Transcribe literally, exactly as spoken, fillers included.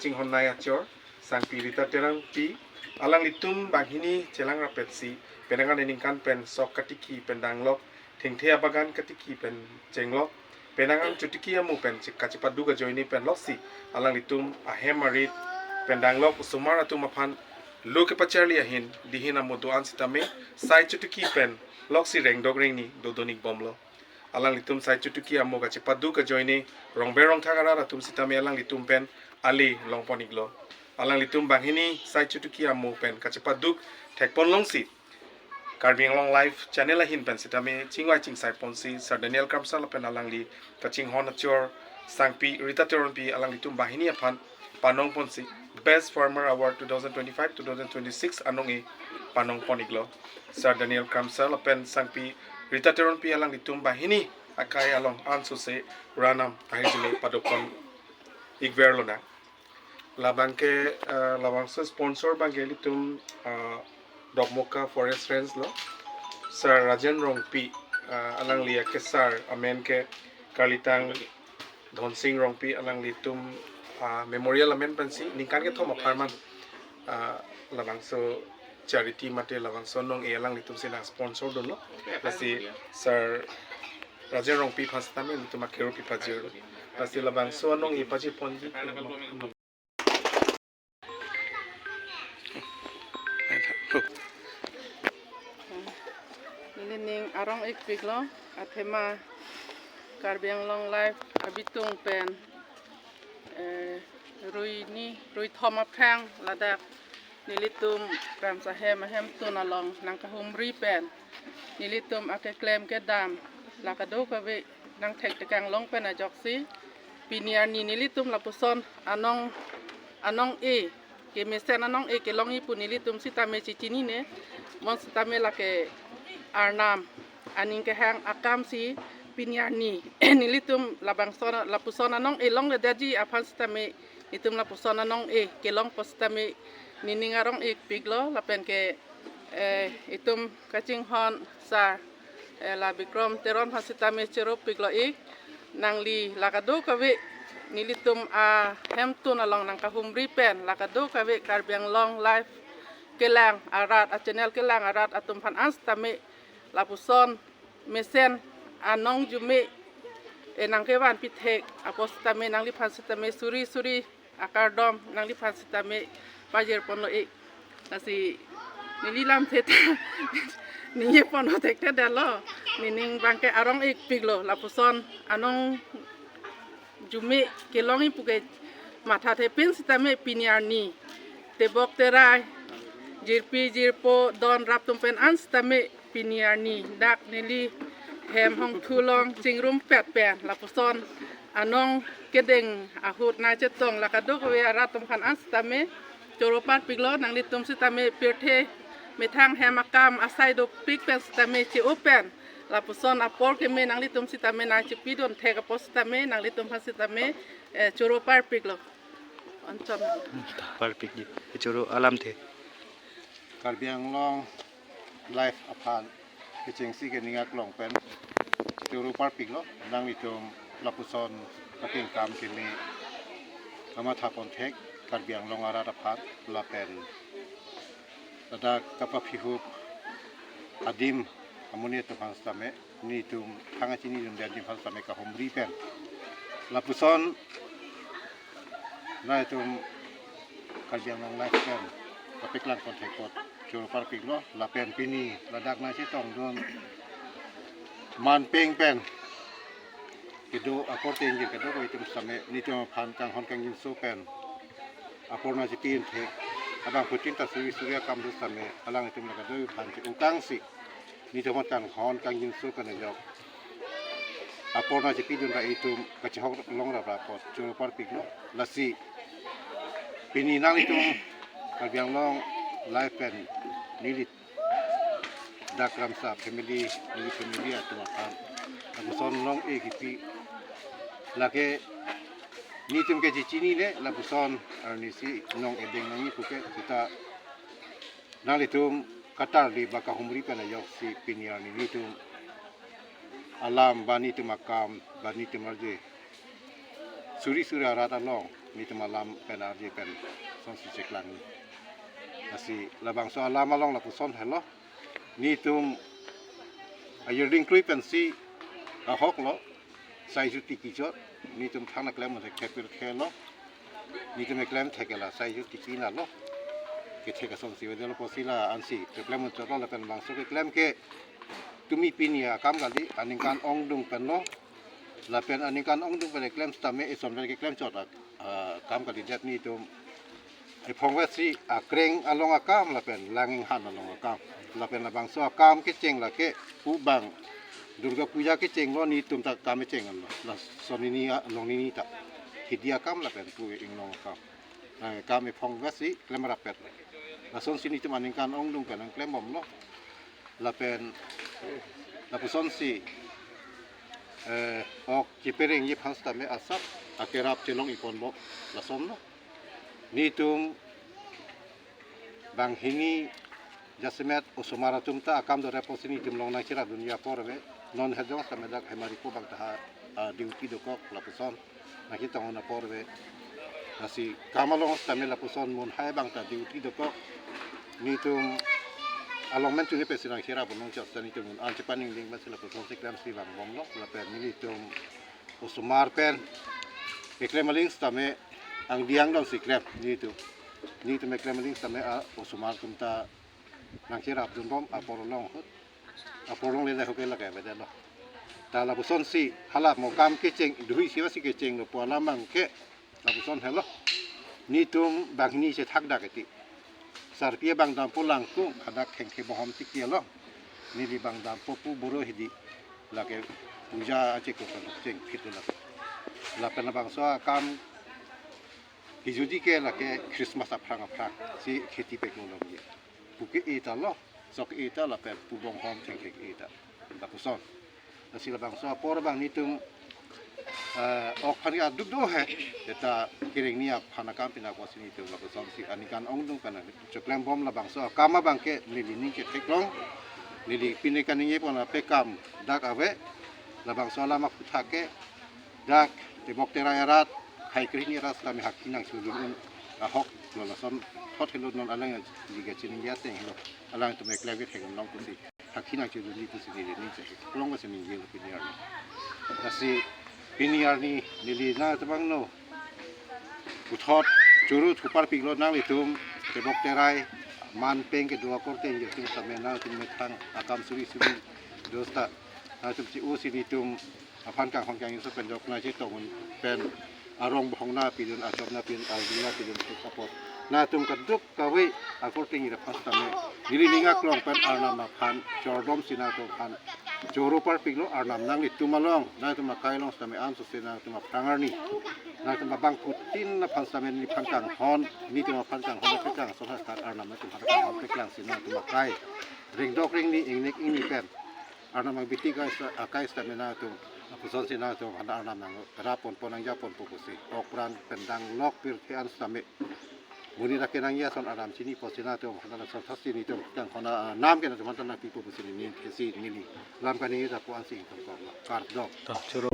Chinghonnei achor, Sangpi Rita Teronpi, alanglitum banghini chelang rapetsi, penang aningkan pen sok katiki pen danglok, thengthe abagan katiki pen chenglok, penang an chotiki amo pen chik kachepaduk ajoine pen loksi, alanglitum ahem arit pen danglok osomar atum aphan lo kepacharli ahin, dihin amo do-an sitame, sai chotiki pen loksi rengdok rengni dodun-ik bomlo. Alanglitum sai chotiki amo kachepaduk ajoine, rongber rongthak arat atum sitame alanglitum pen ale longpon-iklo. Alanglitum banghini sai chotiki amo pen kachepaduk thekpon longsi, Karbi Anglong Live channel ahin pen sitame chingvai chingsai ponsi, Sir Daniel Kramsa lapen alangli kachinghon achor Sangpi Rita Teronpi alanglitum banghini aphan panong ponsi, Best Farmer Award two thousand twenty-five two thousand twenty-six anong-e panong pon-iklo. Sir Daniel Kramsa lapen Sangpi Rita Teronpi alanglitum banghini akai along ansose ranam ahirjume padopon-ik verlonang. Labangke, eh, labangso sponsor abangke ilitum, eh, Dokmoka Forest Range lo, Sir Rajen Rongpi, eh, alangli akesar amen ke karlitang Dhonsing Rongpi, alanglitum, ah, memorial amen pensi ningkan kethom apharman, ah, labangso charity mate labangso anong-e alanglitum si nang sponsor dunlo. Lasi Sir Rajen Rongpi aphan sitame ilitum akero pipajirlo. Lasi labangso anong-e pajir ponji. Nelining arong-ikpiklo, athema Karbi Anglong Live abitung pen, eh, rui ni, rui thom aphrang ladak nelitum Kramsa ahem ahemtun along nangkahumri pen nelitum akeklem kedam la kadokave nangthektekang long pen ajoksi, pini arni nelitum lapuson anong, anong-e, kemesen anong-e kelongji pu nelitum sitame chechinine, bonsitame lake Arnam aning kehang akamsi pini arni nelitum labangson lapuson anong-e longledetji aphan sitame, itum lapuson anong-e kelongpo sitame nening arong-ikpiklo, lapen ke, eh, itum kachinghon Sir, eh, la Bikrom Teron aphan sitame choro piklo-ik, nangli la kadokave nelitum ahemtun along nangkahumri pen la kadokave Karbi Anglong Live kelang arat, a channel kelang arat atum aphan an sitame lapuson mesen anong jume, eh, nangkevan pithek apot sitame nangliphan sitame suri suri akardom nangliphan sitame pajir ponlo-ik. Lasi neli lamthe ta ningje ponlo thekthedetlo. Nening abangke arong-ikpiklo, lapuson anong jume kelongji puke mathathepin sitame pini arni tebok terai, jirpi jirpo, don rap atum pen an sitame pini arni dak neli hem hongthu along chingrumpet pen lapuson anong kedeng ahut nangchetong la kadokave arat atum aphan an sitame choro parpiklo, nanglitum sitame pirthe methang hem akam asai dopik pen sitame che-o pen lapuson apor keme nanglitum sitame nangchepidun thek apot sitame nanglitum aphan sitame, eh, choro parpiklo. Anchot. Parpikji. Choro alamthe. Karbi Anglong Live aphan kechengsi kening aklong pen choro parpiklo, nanglitum lapuson kapingkam keme kamatha pon thek Karbi Anglong arat aphan lapen ladak kapapihup adim amonit atum aphan sitame, netum thang kachinidunde adim aphan sitame kahumri pen lapuson nangtum Karbi Anglong Live pen kapeklang pon thek apot choro parpiklo, lapen pini ladak nangchetongdun manpeng pen kedo akorte ingjir kedo ko itum sitame netum aphan kanghon kangjinso pen apor nangchepidun thek abangphutin ta suri suri akam do sitame alanglitum la kadokave aphan che-o tangsi netum aphan kanghon kangjinso pen ajok apor nangchepidun ra itum kachehok long raprap apot choro parpiklo. Lasi pini nanglitum Karbi Anglong Live pen neli dak Kramsa family, neli family atum aphan lapuson anong-e kipi, lake netum ke chechinine lapuson arnisi anong-e deng nangji puke, seta nanglitum katarli ba kahumri pen ajoksi pini arni netum alam ba netum akam ba netum arje suri suri arat along Netum alam pen arje pen sonsi cheklang. Lasi labangso alam along lapuson helo. Netum ayirding kroi pensi ahok lo. Sai juti kijot. Netum thang na klem thek thek pirthe lo. Netum eklem thek la sai juti kina lo. Kethek asonsi avedetlo pusi la ansi keklem chot lo lapen bangso keklem ke tumi pini akam kali, aningkan ongdung pen lo. Lapen aningkan ongdung pen eklem sitame eson pen keklem chot ak, ah, akam kalidet netum. Ephong vetsi akreng along akam lapen langing han along akam. Lapen labangso akam kecheng lake pu bang Durga Puja kecheng lo, netum ta akam kecheng lo. Lason hini along hini ta hidi akam lapen pu inglong akam. Akam ephong vetsi klem rapet. Lasonsi netum aningkan ongdung pen nangklem bomlo. Lapen lapusonsi, eh, ok cheperengji aphan sitame asap akerap chelong-ik ponbom, lasonlo. Netum banghini jasemet osomar atum ta akam dorep pusi netum along nangcherapdunji apor ave. Non hejong sitame dak Hemari ko bang ta ha, ah, duty dokok lapuson nangchetong apor ave. Lasi akam along sitame lapuson munhai bang ta duty dokok. Netum along men chunge pensi nangcherap unong chot ta netum an chepaningding pensi lapusonsi klemsi vangbomlo. Lapen netum osomar pen keklem aling sitame angdiang dongsi klem netum. Netum eklem aling sitame, ah, osomar atum ta nangcherapdunbom apor along ahut. Apor along le dahok ke lake avedetlo. Ta lapusonsi hala mo akam kecheng, duhui siva si kecheng lo pu alam abang ke lapuson helo. Netum banghini chethak dak eti. Sarpi abang dampo langkung, hadak khengkhe bonghom tiki along. Neli bang dampo pu boro hidi. Lake puja acheklo kan chengphit lo lake. Lapen labangso akam kijuji ke lake Christmas aphrang aphrang si kheti peklo longji. Pu ke-e ta lo, sok e ta lapen pu bonghom chengkhe e ta. Lapuson. Lasi labangso apor abang netum, eh, ok aphan ke aduk do he. Eta kerengni aphan akam pina pusi netum lapusonsi aningkan ongdung pen cheklem bom labangso akam abang ke neli ning ketheklong. Neli pine kaningje pon apekam dak ave. Labangso alam aphuthak ke dak tebok terai arat, khei krehini arat sitame hakhi nangchedun un ahok lo, lason thot helo, non alangli kachiningje ateng helo. Alangtum eklem kethek unlong pusi hakhi nangchedunji pusi neli ning chetheklong pusi ningjelo pini arni. Lasi pini arni neli nangtum abang no puthot choro thu parpiklo nanglitum tebok terai man peng kedo akorte ingjir atum sitame nangtum methang akam suri suri do seta nangtum che-osi netum aphan kanghon kangso pen jok nangchetong un pen arong bohong nangpidun, achom nangpidun, ardi nangpidun apot nangtum kaduk kave akorte ingjir aphan sitame neli ning aklong pen Arnam aphan chordomsi nangtum aphan choro parpiklo. Arnam nanglitum along, nangtum akai along sitame ansose nangtum aphrang arni nangtum abangphutin aphan sitame neliphan kanghon, netum aphan kanghon apekang so ha Arnam nangtum aphan kanghon peklangsi nangtum akai ringdok ringni, ingnek ingni pen Arnam abiti akai sa-, akai sitame nangtum lapusonsi nangtum aphan Arnam nangrap ponpo, nangja ponpo pusi ok pran pen danglok pirthe an sitame monit akenangji ason Arnam chini pusi nangtum aphan lason thasi netum kanghon anam ke nangtum aphan nangpipo pusi neli ning thesi neli lam kaningje ta pu ansi ingthom kok lo. Kardom. Ta, choro.